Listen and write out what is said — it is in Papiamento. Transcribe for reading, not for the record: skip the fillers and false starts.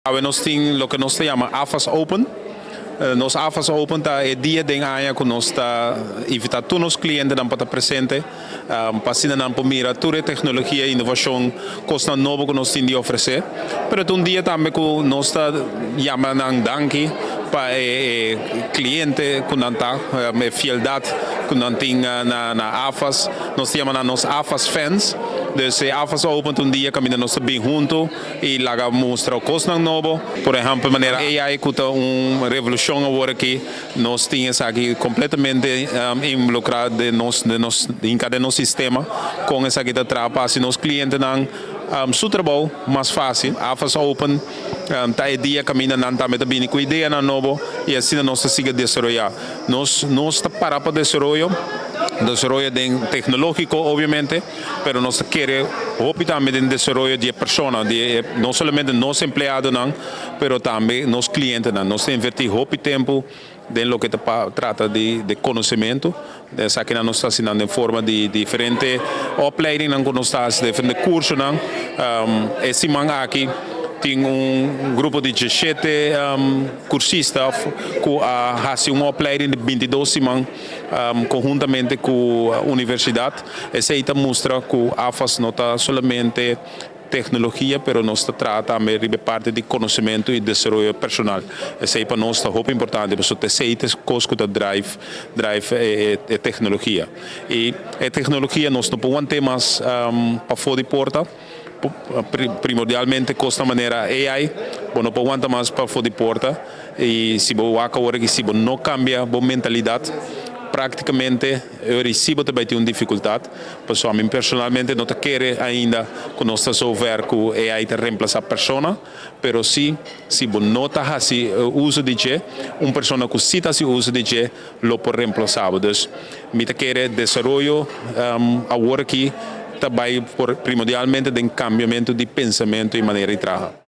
Awe nos tin loke nos ta yama AFAS Open. Nos AFAS Open ta e dia den aña ku nos ta invitá tur nos klientenan pa ta presente, pa asina nan por mira tur e teknologia, inovashon, kosnan nobo ku nos tin di ofresé. Pero ta un dia tambe ku nos ta yama nan danki pa e kliente ku nan ta, e fieldat ku nan tin na AFAS. Nos ta yama nan nos AFAS fans. Dus e AFAS Open ta un dia kaminda nos ta bin huntu i laga mustra kosnan nobo. Por ehèmpel, manera AI ku ta un revolushon awor aki, nos tin esaki kompletamente involukrá den nos den nos hinká den nos sistema kon esaki ta traha pa hasi nos klientenan su trabou mas fásil. AFAS Open ta e dia kaminda nan tambe ta bini ku ideanan nobo i asina nos ta sigui desaroyá. Nos nos ta para pa desaroyo, desaroyo den teknológiko obviamente. Pero nos ta kere hopi tambe den desaroyo di e persona, di e no solamente nos empleadonan, pero tambe nos clientenan. Nos ta inverti hopi tempo den loke ta pa trata di di conocemento. Esakinan nos ta haci nan den forma di diferente opleidingnan cu nos ta haci, diferente cursonan. E siman aki tin un grupo di 17 cursista cu a haci un opleiding di 22 siman conhuntamente cu universidad. Esey ta mustra cu AFAS no ta solamente tecnologia, pero nos ta traha tambe riba e parti di conocemento y desaroyo personal. Esey pa nos ta hopi importante, pasobra ta esey ta e cos cu ta drive drive e tecnologia. Y e tecnologia nos no por want'e mas pafo di porta, primordialmente cosnan manera AI, bo no por wanta mas pafo di porta. Y si bo wak awor aki, si bo no cambia bo mentalidad, practicamente e si bo ta bay tin un dificultad. Pasobra ami personalmente no ta kere ainda cu nos ta zover cu AI ta reemplaza persona, pero si, si bo no ta haci uso di dje, un persona cu si ta haci uso di dje lo por reemplaza bo. Dus mi ta kere desaroyo awor aki ta bay por primordialmente den cambiamento di pensamento y manera di traha.